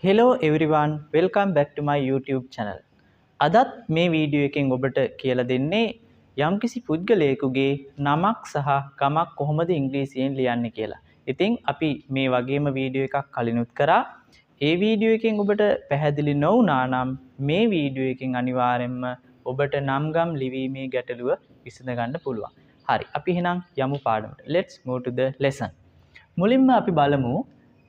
Hello everyone, welcome back to my YouTube channel. අදත් මේ video එකෙන් ඔබට කියලා දෙන්නේ යම්කිසි පුද්ගලයෙකුගේ නමක් සහ ගමක් කොහොමද ඉංග්‍රීසියෙන් ලියන්නේ කියලා. ඉතින් අපි මේ වගේම වීඩියෝ එකක් කලිනුත් කරා. ඒ වීඩියෝ එකෙන් ඔබට පැහැදිලි නොවුනා නම් මේ වීඩියෝ එකෙන් අනිවාර්යෙන්ම ඔබට නම් ගම් ලිවීමේ ගැටලුව විසඳ ගන්න පුළුවන්. හරි, අපි එහෙනම් යමු පාඩමට. Let's move to the lesson. මුලින්ම අපි බලමු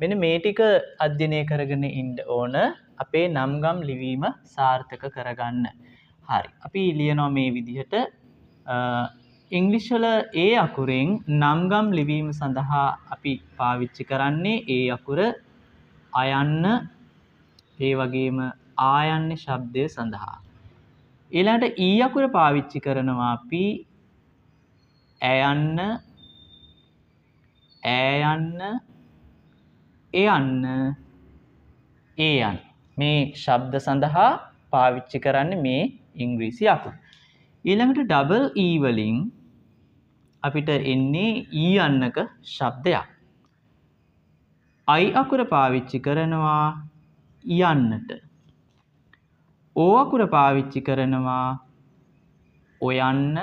මෙන්න මේ ටික අධ්‍යයනය කරගෙන ඉන්න ඕන අපේ නම් ගම් ලිවීම සාර්ථක කරගන්න. හරි, අපි ලියනවා මේ විදිහට. ඉංග්‍රීසි වල ඒ අකුරෙන් නම් ගම් ලිවීම සඳහා අපි පාවිච්චි කරන්නේ ඒ අකුර අයන්න, ඒ වගේම ආයන්න ශබ්දය සඳහා. ඊළඟට ඊ අකුර පාවිච්චි කරනවා අපි ඇයන්න, ඈයන්න, එයන්න, ඒ යන්න. මේ ශබ්ද සඳහා පාවිච්චි කරන්නේ මේ ඉංග්‍රීසි අකුර. ඊළඟට ඩබල් ඊ වලින් අපිට එන්නේ ඊ යන්නක ශබ්දයක්. අයි අකුර පාවිච්චි කරනවා යන්නට. ඕ අකුර පාවිච්චි කරනවා ඔයන්න,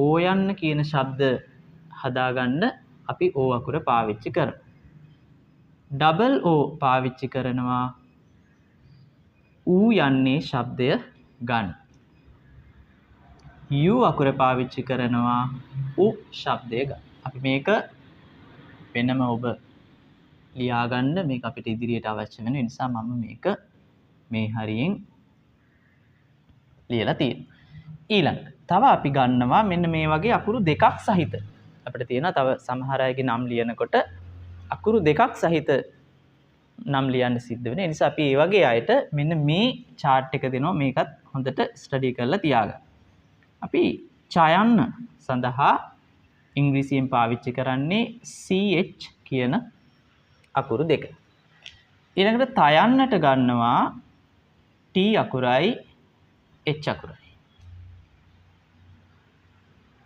ඕයන්න කියන ශබ්ද හදාගන්න අපි ඕ අකුර පාවිච්චි කරනවා. ඩබල් ඕ පාවිච්චි කරනවා ඌ යන්නේ ශබ්දය ගන්න. You අකුර පාවිච්චි කරනවා උ ශබ්දය ගන්න. අපි මේක වෙනම ඔබ ලියාගන්න, මේක අපිට ඉදිරියට අවශ්‍ය වෙන නිසා මම මේක මේ හරියෙන් ලියලා තියෙනවා. ඊළඟට තව අපි ගන්නවා මෙන්න මේ වගේ අකුරු දෙකක් සහිත. අපිට තියෙනවා තව සමහර අයගේ නම් ලියනකොට අකුරු දෙකක් සහිත නම් ලියන්න සිද්ධ වෙන. ඒ නිසා අපි ඒ වගේ අයට මෙන්න මේ චාට් එක දෙනවා. මේකත් හොඳට ස්ටඩි කරලා තියාගන්න. අපි චයන්න සඳහා ඉංග්‍රීසියෙන් පාවිච්චි කරන්නේ CH කියන අකුරු දෙක. ඊළඟට තයන්නට ගන්නවා T අකුරයි H අකුරයි.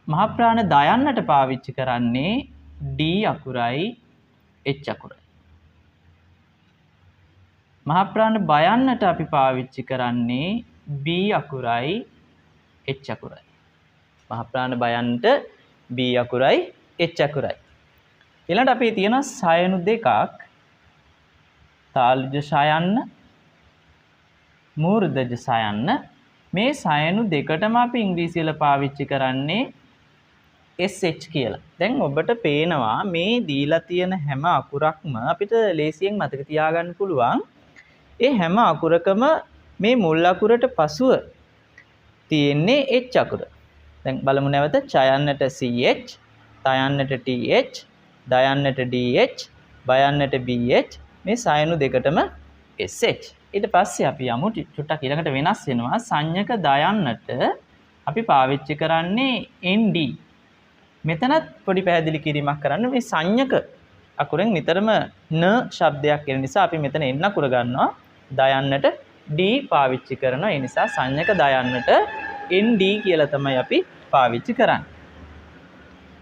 මහ ප්‍රාණ දයන්නට පාවිච්චි කරන්නේ D අකුරයි H අකුරයි. මහ ප්‍රාණ බයන්නට අපි පාවිච්චි කරන්නේ B අකුරයි H අකුරයි. මහ ප්‍රාණ බයන්නට B අකුරයි H අකුරයි. ඊළඟට අපි තියෙන සයනු දෙකක්, තාලුජ සයන්න, මූර්ධජ සයන්න. මේ සයනු දෙකටම අපි ඉංග්‍රීසි වල පාවිච්චි කරන්නේ SH කියලා. දැන් ඔබට පේනවා මේ දීලා තියෙන හැම අකුරක්ම අපිට ලේසියෙන් මතක තියාගන්න පුළුවන්. ඒ හැම අකුරකම මේ මුල් අකුරට පසුව තියෙන්නේ H අකුර. දැන් බලමු නැවත. චයන්නට CH, තයන්නට TH, දයන්නට DH, බයන්නට BH, මේ සයනු දෙකටම SH. ඊට පස්සේ අපි යමු චුට්ටක් ඊළඟට වෙනස් වෙනවා. සංඥක දයන්නට අපි පාවිච්චි කරන්නේ ND. මෙතනත් පොඩි පැහැදිලි කිරීමක් කරන්න. මේ සංඥක අකුරෙන් නිතරම න ශබ්දයක් එන නිසා අපි මෙතන N අකුර ගන්නවා. දයන්නට D පාවිච්චි කරනවා. ඒ නිසා සංඥක දයන්නට ND කියලා තමයි අපි පාවිච්චි කරන්නේ.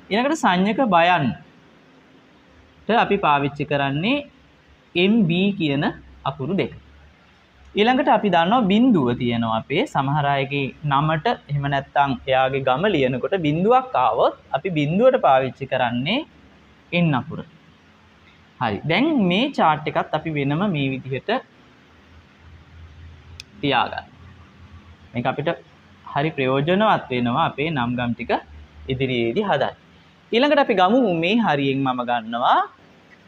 ඊළඟට සංඥක බයන්නට අපි පාවිච්චි කරන්නේ MB කියන අකුරු දෙක. ඊළඟට අපි දන්නවා බිඳුව තියෙනවා අපේ සමහර අයගේ නමට, එහෙම නැත්නම් එයාගේ ගම ලියනකොට බිඳුවක් ආවොත් අපි බිඳුවට පාවිච්චි කරන්නේ N අකුර. හරි, දැන් මේ චාට් එකත් අපි වෙනම මේ විදිහට තියාගන්න. මේක අපිට හරි ප්‍රයෝජනවත් වෙනවා අපේ නම් ගම් ටික ඉදිරියේදී හදන්න. ඊළඟට අපි ගමු මේ හරියෙන් මම ගන්නවා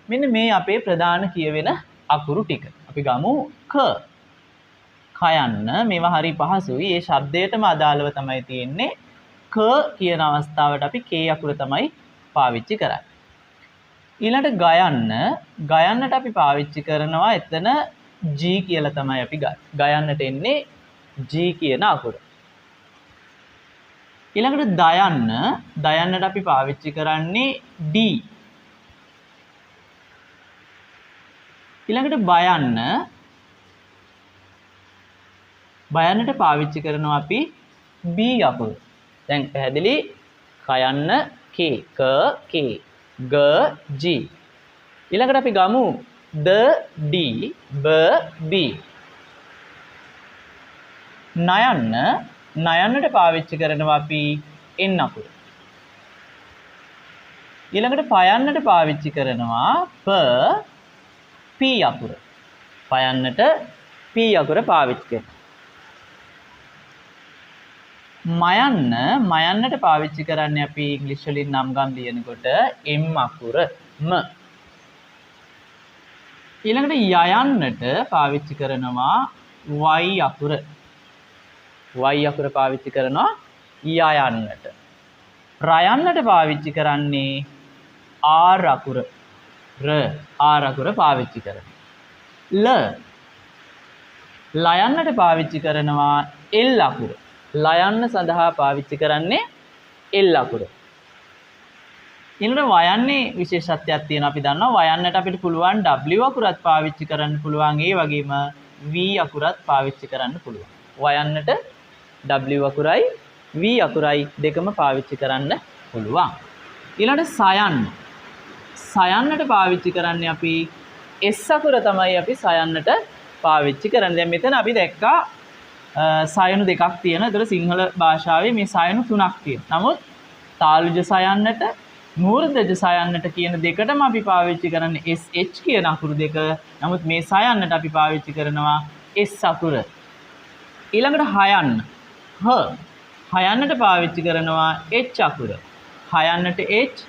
මෙන්න මේ අපේ ප්‍රධාන කියවෙන අකුරු ටික. අපි ගමු ක. කයන්න මේවා හරි පහසුයි. ඒ ශබ්දයටම අදාළව තමයි තියෙන්නේ. ක කියන අවස්ථාවට අපි K අකුර තමයි පාවිච්චි කරන්නේ. ඊළඟට ගයන්න, ගයන්නට අපි පාවිච්චි කරනවා එතන G කියලා තමයි අපි ගන්න. ගයන්නට එන්නේ G කියන අකුර. ඊළඟට දයන්න, දයන්නට අපි පාවිච්චි කරන්නේ D. ඊළඟට බයන්න, බයන්නට පාවිච්චි කරනවා අපි B අකුර. දැන් පැහැදිලි කයන්න K, ක K, ග G. ඊළඟට අපි ගමු ද D බ B. නයන්න නයන්නට පාවිච්චි කරනවා අපි N අකුර. ඊළඟට පයන්නට පාවිච්චි කරනවා ප P අකුර. පයන්නට P අකුර පාවිච්චි කරනවා. මයන්න මයන්නට පාවිච්චි කරන්නේ අපි ඉංග්‍රීසි වලින් නම් ගම් ලියනකොට M අකුර ම. ඊළඟට යයන්නට පාවිච්චි කරනවා Y අකුර. Y අකුර පාවිච්චි කරනවා යයන්නට. රයන්නට පාවිච්චි කරන්නේ R අකුර. ර R අකුර පාවිච්චි කරනවා. ල ලයන්නට පාවිච්චි කරනවා L අකුර. ලයන්න සඳහා පාවිච්චි කරන්නේ L අකුර. ඊළඟට වයන්නේ විශේෂත්වයක් තියෙනවා. අපි දන්නවා වයන්නට අපිට පුළුවන් W අකුරත් පාවිච්චි කරන්න පුළුවන්. ඒ වගේම V අකුරත් පාවිච්චි කරන්න පුළුවන්. වයන්නට W අකුරයි V අකුරයි දෙකම පාවිච්චි කරන්න පුළුවන්. ඊළඟට සයන්න. සයන්නට පාවිච්චි කරන්නේ අපි S අකුර තමයි අපි සයන්නට පාවිච්චි කරන්නේ. දැන් මෙතන අපි දැක්කා සයනු දෙකක් තියෙනවා. ඒතර සිංහල භාෂාවේ මේ සයනු තුනක් තියෙනවා. නමුත් තාලුජ සයන්නට මූර්ධජ සයන්නට කියන දෙකටම අපි පාවිච්චි කරන්නේ SH කියන අකුරු දෙක. නමුත් මේ සයන්නට අපි පාවිච්චි කරනවා S අකුර. ඊළඟට හයන්න. හ හයන්නට පාවිච්චි කරනවා H අකුර. හයන්නට H.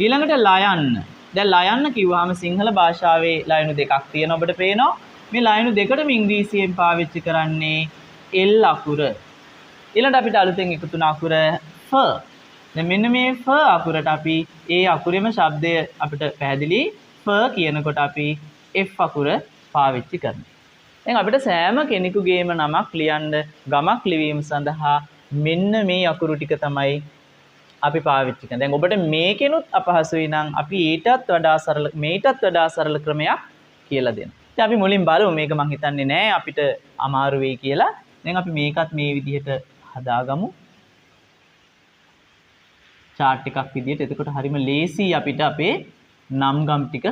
ඊළඟට ලයන්න. දැන් ලයන්න කිව්වහම සිංහල භාෂාවේ ලයනු දෙකක් තියෙනවා ඔබට පේනවා. මේ ලයනු දෙකටම ඉංග්‍රීසියෙන් පාවිච්චි කරන්නේ L අකුර. ඊළඟට අපිට අලුතෙන් එකතු වුණ අකුර F. දැන් මෙන්න මේ F අකුරට අපි ඒ අකුරෙම ශබ්දය අපිට පැහැදිලි. F කියනකොට අපි F අකුර පාවිච්චි කරනවා. දැන් අපිට සෑම කෙනෙකුගේම නමක් ලියන්න ගමක් ලිවීම සඳහා මෙන්න මේ අකුරු ටික තමයි අපි පාවිච්චි කරන්නේ. දැන් ඔබට මේකෙනුත් අපහසුයි නම් අපි ඊටත් වඩා සරල මේටත් වඩා සරල ක්‍රමයක් කියලා දෙනවා. ඉතින් අපි මුලින් බලමු. මේක මං හිතන්නේ නෑ අපිට අමාරු වෙයි කියලා. දැන් අපි මේකත් මේ විදිහට හදාගමු. චාට් එකක් විදිහට. එතකොට හරිම ලේසි අපිට අපේ නම් ගම් ටික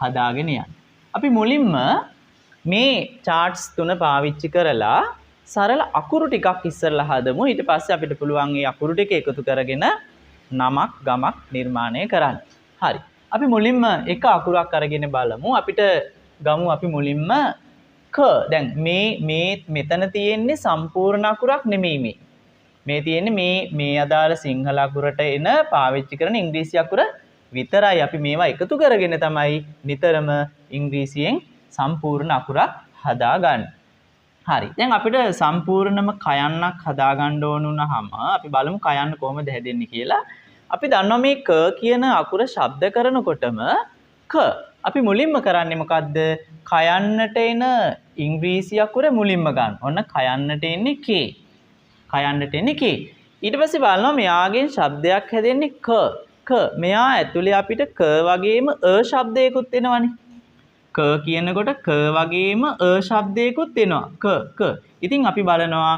හදාගෙන යන්න. අපි මුලින්ම මේ චාට්ස් තුන පාවිච්චි කරලා සරල අකුරු ටිකක් ඉස්සරලා හදමු. ඊට පස්සේ අපිට පුළුවන් මේ අකුරු ටික එකතු කරගෙන නමක් ගමක් නිර්මාණය කරන්න. හරි. අපි මුලින්ම එක අකුරක් අරගෙන බලමු. අපිට ගමු අපි මුලින්ම ක. දැන් මේ මේ මෙතන තියෙන්නේ සම්පූර්ණ අකුරක් නෙමෙයි මේ. මේ තියෙන්නේ මේ මේ අදාළ සිංහල අකුරට එන පාවිච්චි කරන ඉංග්‍රීසි අකුර විතරයි. අපි මේවා එකතු කරගෙන තමයි නිතරම ඉංග්‍රීසියෙන් සම්පූර්ණ අකුරක් හදාගන්නේ. හරි. දැන් අපිට සම්පූර්ණම කයන්නක් හදාගන්න ඕන වුණාම අපි බලමු කයන්න කොහොමද හැදෙන්නේ කියලා. අපි දන්නවා මේ ක කියන අකුර ශබ්ද කරනකොටම ක. අපි මුලින්ම කරන්නේ මොකද්ද? කයන්නට එන ඉංග්‍රීසි අකුර මුලින්ම ගන්න. ඔන්න කයන්නට එන්නේ K. කයන්නට එන්නේ K. ඊට පස්සේ බලනවා මෙයාගෙන් ශබ්දයක් හැදෙන්නේ ක. ක. මෙයා ඇතුලේ අපිට ක වගේම අ ශබ්දයකුත් එනවනේ. ක කියනකොට ක වගේම අ ශබ්දයකුත් එනවා. ක ක. ඉතින් අපි බලනවා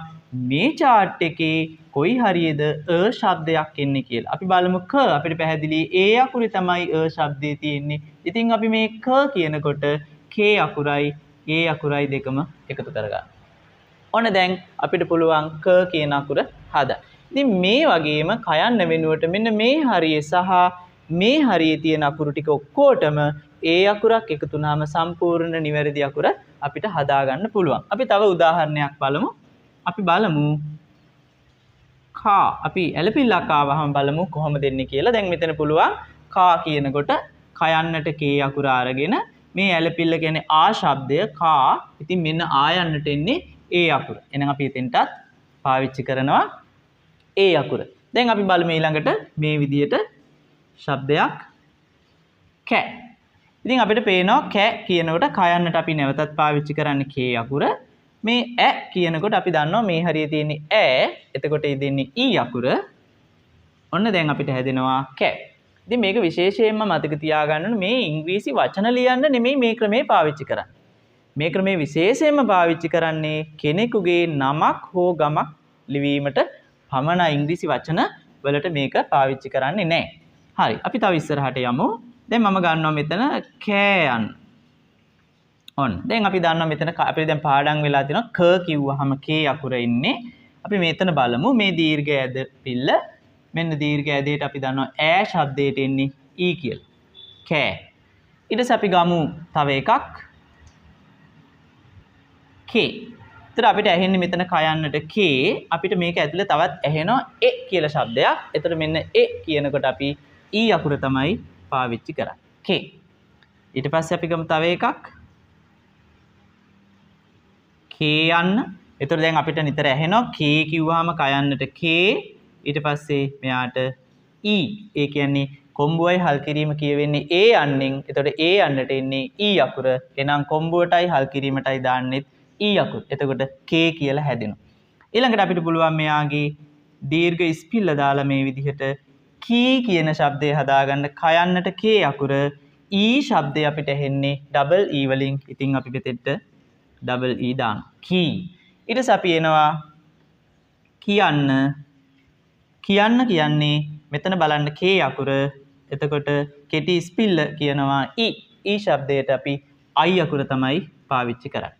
මේ චාට් එකේ කොයි හරියද අ ශබ්දයක් එන්නේ කියලා. අපි බලමු ක. අපිට පැහැදිලි ඒ අකුරේ තමයි අ ශබ්දේ තියෙන්නේ. ඉතින් අපි මේ ක කියනකොට K අකුරයි ඒ අකුරයි දෙකම එකතු කරගන්න. ඔන්න දැන් අපිට පුළුවන් ක කියන අකුර හදන්න. ඉතින් මේ වගේම කයන්න වෙනුවට මෙන්න මේ හරිය සහ මේ හරියේ තියෙන අකුරු ටික ඔක්කොටම ඒ අකුරක් එකතු වුණාම සම්පූර්ණ නිවැරදි අකුර අපිට හදාගන්න පුළුවන්. අපි තව උදාහරණයක් බලමු. අපි බලමු කා. අපි ඇලපිල්ලක් ආවහම බලමු කොහොමද එන්නේ කියලා. දැන් මෙතන පුළුවන් කා කියනකොට කයන්නට කේ අකුර අරගෙන මේ ඇලපිල්ල කියන්නේ ආ ශබ්දය කා. ඉතින් මෙන්න ආ යන්නට එන්නේ ඒ අකුර. එහෙනම් අපි එතෙන්ටත් පාවිච්චි කරනවා ඒ අකුර. දැන් අපි බලමු ඊළඟට මේ විදියට ශබ්දයක් කැ. ඉතින් අපිට පේනවා කැ කියනකොට කයන්නට අපි නැවතත් පාවිච්චි කරන්නේ කේ අකුර. මේ ඈ කියනකොට අපි දන්නවා මේ හරිය තියෙන්නේ ඈ. එතකොට ඒ දෙන්නේ ඊ අකුර. ඔන්න දැන් අපිට හැදෙනවා කැ. ඉතින් මේක විශේෂයෙන්ම මතක තියාගන්න ඕනේ මේ ඉංග්‍රීසි වචන ලියන්න නෙමෙයි මේ ක්‍රමේ පාවිච්චි කරන්නේ. මේ ක්‍රමේ විශේෂයෙන්ම පාවිච්චි කරන්නේ කෙනෙකුගේ නමක් හෝ ගමක් ලිවීමට පමණයි. ඉංග්‍රීසි වචන වලට මේක පාවිච්චි කරන්නේ නැහැ. හරි. අපි තව ඉස්සරහට යමු. දැන් මම ගන්නවා මෙතන කෑ යන්න. ඔන්න දැන් අපි දන්නවා මෙතන අපි දැන් පාඩම් වෙලා තියෙනවා ක කිව්වහම K අකුර ඉන්නේ. අපි මෙතන බලමු මේ දීර්ඝ ඇද පිල්ල. මෙන්න දීර්ඝ ඇදේට අපි දන්නවා ඈ ශබ්දයට එන්නේ ඊ කියලා. කෑ. ඊට පස්සේ අපි ගමු තව එකක් K. ඒතර අපිට ඇහෙන්නේ මෙතන කයන්නට K. අපිට මේක ඇතුලේ තවත් ඇහෙනවා එ කියලා ශබ්දයක්. ඒතර මෙන්න එ කියනකොට අපි ඊ අකුර තමයි පාවිච්චි කරන්නේ. K. ඊට පස්සේ අපි ගමු තව එකක් K යන්න. ඒතර දැන් අපිට නිතර ඇහෙනවා K කිව්වහම කයන්නට K. ඊට පස්සේ මෙයාට E. ඒ කියන්නේ කොම්බුවයි හල් කිරීම කියවෙන්නේ A යන්නෙන්. එතකොට A යන්නට එන්නේ E අකුර. එහෙනම් කොම්බුවටයි හල් කිරීමටයි දාන්නෙත් E අකුර. එතකොට K කියලා හැදෙනවා. ඊළඟට අපිට පුළුවන් මෙයාගේ දීර්ඝ ඉස්පිල්ල දාලා මේ විදිහට කී කියන ශබ්දය හදාගන්න. කයන්නට K අකුර, E ශබ්දය අපිට ඇහෙන්නේ ඩබල් E වලින්. ඉතින් අපි මෙතෙන්ට ඩබල් E දානවා. කී. ඊට පස්සේ අපි එනවා කියන්න. කියන්න කියන්නේ මෙතන බලන්න K අකුර. එතකොට කෙටි ස්පිල්ල කියනවා E. E ශබ්දයට අපි I අකුර තමයි පාවිච්චි කරන්නේ.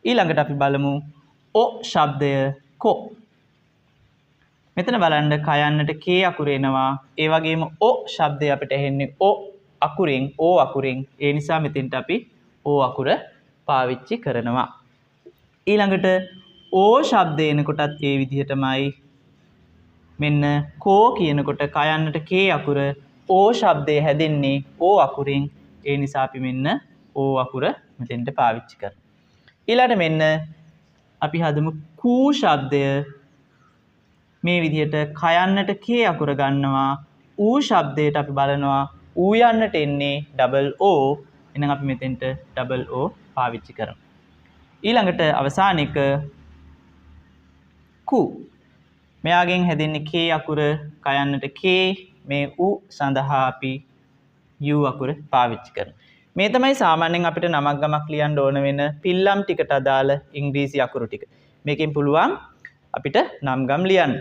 ඊළඟට අපි බලමු ඔ ශබ්දය කො. මෙතන බලන්න කයන්නට K අකුර එනවා. ඒ වගේම ඔ ශබ්දය අපිට ඇහෙන්නේ ඔ අකුරෙන්, ඕ අකුරෙන්. ඒ නිසා මෙතෙන්ට අපි ඕ අකුර පාවිච්චි කරනවා. ඊළඟට ඕ ශබ්දය එනකොටත් ඒ විදිහටමයි. මෙන්න කෝ කියනකොට කයන්නට K අකුර, ඕ ශබ්දය හැදෙන්නේ ඕ අකුරෙන්. ඒ නිසා අපි මෙන්න ඕ අකුර මෙතෙන්ට පාවිච්චි කරනවා. ඊළඟට මෙන්න අපි හදමු කූ ශබ්දය. මේ විදිහට කයන්නට K අකුර ගන්නවා. ඌ ශබ්දයට අපි බලනවා ඌ යන්නට එන්නේ ඩබල් ඕ. එහෙනම් අපි මෙතෙන්ට ඩබල් ඕ පාවිච්චි කරනවා. ඊළඟට අවසාන එක කු. මෙයාගෙන් හැදෙන්නේ K අකුර, කයන්නට K. මේ උ සඳහා අපි U අකුර පාවිච්චි කරනවා. මේ තමයි සාමාන්‍යයෙන් අපිට නමක් ගමක් ලියන්න ඕන වෙන පිල්ලම් ටිකට අදාළ ඉංග්‍රීසි අකුරු ටික. මේකෙන් පුළුවන් අපිට නම් ගම් ලියන්න.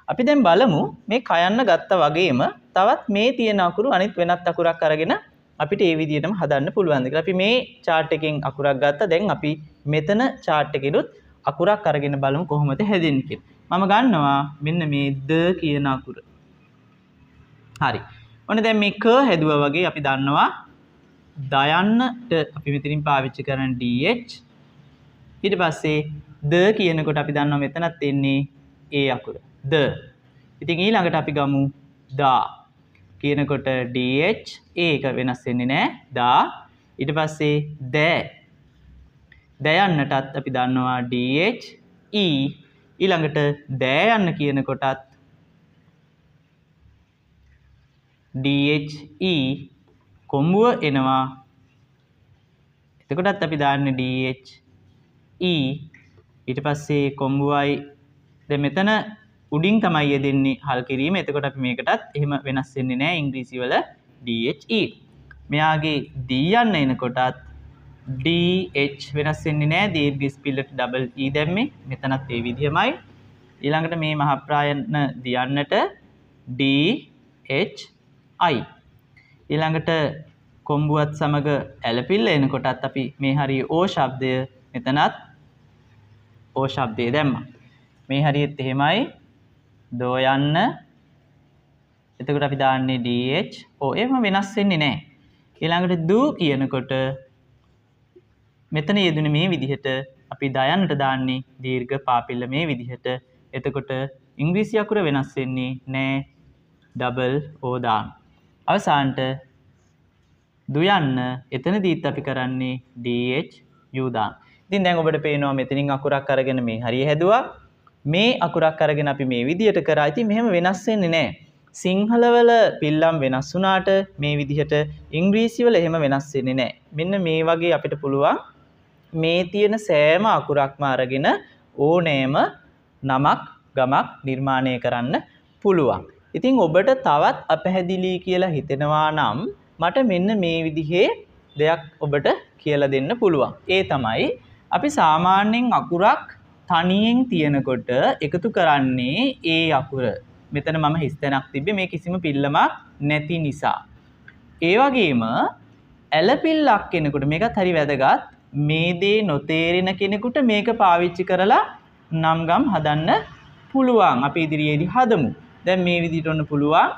අපි දැන් බලමු මේ කයන්න ගත්තා වගේම තවත් මේ තියෙන අකුරු අනිත් වෙනත් අකුරක් අරගෙන අපිට ඒ විදිහටම හදන්න පුළුවන්ද කියලා. අපි මේ චාට් එකෙන් අකුරක් ගත්තා. දැන් අපි මෙතන චාට් එකෙනුත් අකුරක් අරගෙන බලමු කොහොමද හැදෙන්නේ කියලා. මම ගන්නවා මෙන්න මේ ද කියන අකුර. හරි. ඔන්න දැන් මේ ක හැදුවා වගේ අපි දන්නවා දයන්නට අපි මෙතනින් පාවිච්චි කරන DH. ඊට පස්සේ ද කියනකොට අපි දන්නවා මෙතනත් එන්නේ A අකුර. ද. ඉතින් ඊළඟට අපි ගමු දා කියනකොට DH, A එක වෙනස් වෙන්නේ නෑ. දා. ඊට පස්සේ දෑ. දයන්නටත් අපි දන්නවා DH, E. ඊළඟට දෑ යන්න කියනකොටත් DH, E කොම්බුව එනවා. එතකොටත් අපි දාන්නේ DH, E. ඊට පස්සේ කොම්බුවයි දැන් මෙතන උඩින් තමයි යෙදෙන්නේ හල් කිරීම. එතකොට අපි මේකටත් එහෙම වෙනස් වෙන්නේ නෑ ඉංග්‍රීසි වල DH, E. මෙයාගේ D යන්න එනකොටත් DH වෙනස් වෙන්නේ නෑ. දීර්ඝ ස්පිල්ලට ඩබල් E දැම්මේ. මෙතනත් ඒ විදිහමයි. ඊළඟට මේ මහ ප්‍රායන දියන්නට D, H, I. ඊළඟට කොම්බුවත් සමග ඇලපිල්ල එනකොටත් අපි මේ හරිය ඕ ශබ්දය මෙතනත් ඕ ශබ්දය දැම්මා. මේ හරියෙත් එහෙමයි. දෝ යන්න. එතකොට අපි දාන්නේ DH, O. එහෙම වෙනස් වෙන්නේ නෑ. ඊළඟට දු කියනකොට මෙතන යෙදුනේ මේ විදිහට අපි දයන්නට දාන්නේ දීර්ඝ පාපිල්ල මේ විදිහට. එතකොට ඉංග්‍රීසි අකුර වෙනස් වෙන්නේ නෑ. ඩබල් ඕ දාන්න. අවසානට දුයන්න එතනදීත් අපි කරන්නේ DH, U දාන්න. ඉතින් දැන් ඔබට පේනවා මෙතනින් අකුරක් අරගෙන මේ හරිය හැදුවා. මේ අකුරක් අරගෙන අපි මේ විදිහට කරා. ඉතින් මෙහෙම වෙනස් වෙන්නේ නෑ. සිංහලවල පිල්ලම් වෙනස් වුණාට මේ විදිහට ඉංග්‍රීසි වල එහෙම වෙනස් වෙන්නේ නෑ. මෙන්න මේ වගේ අපිට පුළුවන් මේ තියෙන සෑම අකුරක්ම අරගෙන ඕනෑම නමක් ගමක් නිර්මාණය කරන්න පුළුවන්. ඉතින් ඔබට තවත් අපැහැදිලි කියලා හිතෙනවා නම් මට මෙන්න මේ විදිහේ දෙයක් ඔබට කියලා දෙන්න පුළුවන්. ඒ තමයි අපි සාමාන්‍යයෙන් අකුරක් තනියෙන් තියෙනකොට එකතු කරන්නේ ඒ අකුර. මෙතන මම හිස් තැනක් තිබ්බේ මේ කිසිම පිල්ලමක් නැති නිසා. ඒ වගේම ඇලපිල්ලක් එනකොට මේකත් හරි වැදගත්. මේ දේ නොතේරෙන කෙනෙකුට මේක පාවිච්චි කරලා නම් ගම් හදන්න පුළුවන්. අපි ඉදිරියේදී හදමු. දැන් මේ විදිහට ඔන්න පුළුවන්.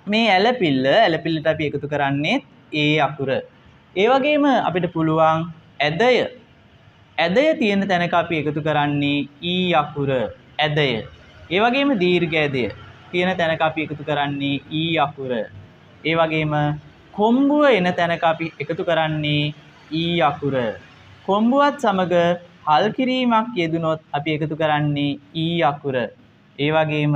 මේ ඇලපිල්ල, ඇලපිල්ලට අපි එකතු කරන්නේ ඒ අකුර. ඒ වගේම අපිට පුළුවන් ඇදය. ඇදය තියෙන තැනක අපි එකතු කරන්නේ ඊ අකුර. ඇදය. ඒ වගේම දීර්ඝ ඇදය තියෙන තැනක අපි එකතු කරන්නේ ඊ අකුර. ඒ වගේම කොම්බුව එන තැනක අපි එකතු කරන්නේ ඊ අකුර. කොම්බුවත් සමග හල් කිරීමක් යෙදුනොත් අපි එකතු කරන්නේ ඊ අකුර. ඒ වගේම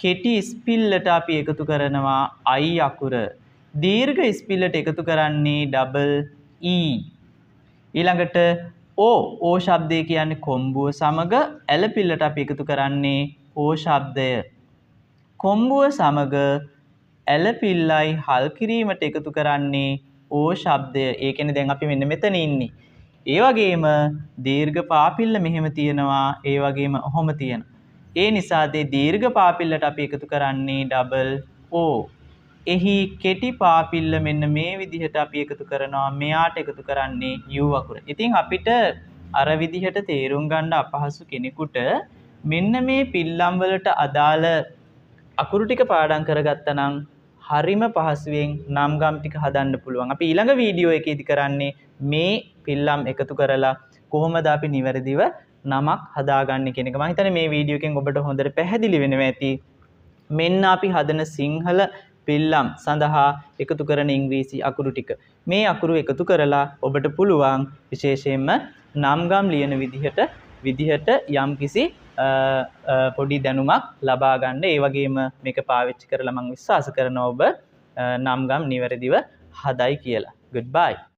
කෙටි ඉස්පිල්ලට අපි එකතු කරනවා අයි අකුර. දීර්ඝ ඉස්පිල්ලට එකතු කරන්නේ ඩබල් ඊ. ඊළඟට ඕ, ඕ ශබ්දය කියන්නේ කොම්බුව සමග ඇලපිල්ලට අපි එකතු කරන්නේ ඕ ශබ්දය. කොම්බුව සමග ඇලපිල්ලයි හල් කිරීමට එකතු කරන්නේ ඕ ශබ්දය. ඒ කියන්නේ දැන් අපි මෙන්න මෙතන ඉන්නේ. ඒ වගේම දීර්ඝ පාපිල්ල මෙහෙම තියෙනවා. ඒ වගේම ඔහොම තියෙනවා. ඒ නිසා දේ දීර්ඝ පාපිල්ලට අපි එකතු කරන්නේ ඩබල් ඕ. එහි කෙටි පාපිල්ල මෙන්න මේ විදිහට අපි එකතු කරනවා. මෙයාට එකතු කරන්නේ you අකුර. ඉතින් අපිට අර විදිහට තේරුම් ගන්න අපහසු කෙනෙකුට මෙන්න මේ පිල්ලම් වලට අදාළ අකුරු ටික පාඩම් කරගත්තා නම් හරිම පහසුවෙන් නම් ගම් ටික හදන්න පුළුවන්. අපි ඊළඟ වීඩියෝ එකේදී කරන්නේ මේ පිල්ලම් එකතු කරලා කොහොමද අපි නිවැරදිව නමක් හදාගන්නේ කියන එක. මම හිතන්නේ මේ වීඩියෝ එකෙන් ඔබට හොඳට පැහැදිලි වෙනවා ඇති. මෙන්න අපි හදන සිංහල පිල්ලම් සඳහා එකතු කරන ඉංග්‍රීසි අකුරු ටික. මේ අකුරු එකතු කරලා ඔබට පුළුවන් විශේෂයෙන්ම නම් ගම් ලියන විදිහට යම්කිසි පොඩි දැනුමක් ලබා ගන්න. ඒ වගේම මේක පාවිච්චි කරලා මම විශ්වාස කරනවා ඔබ නම් ගම් නිවැරදිව හදයි කියලා. Goodbye.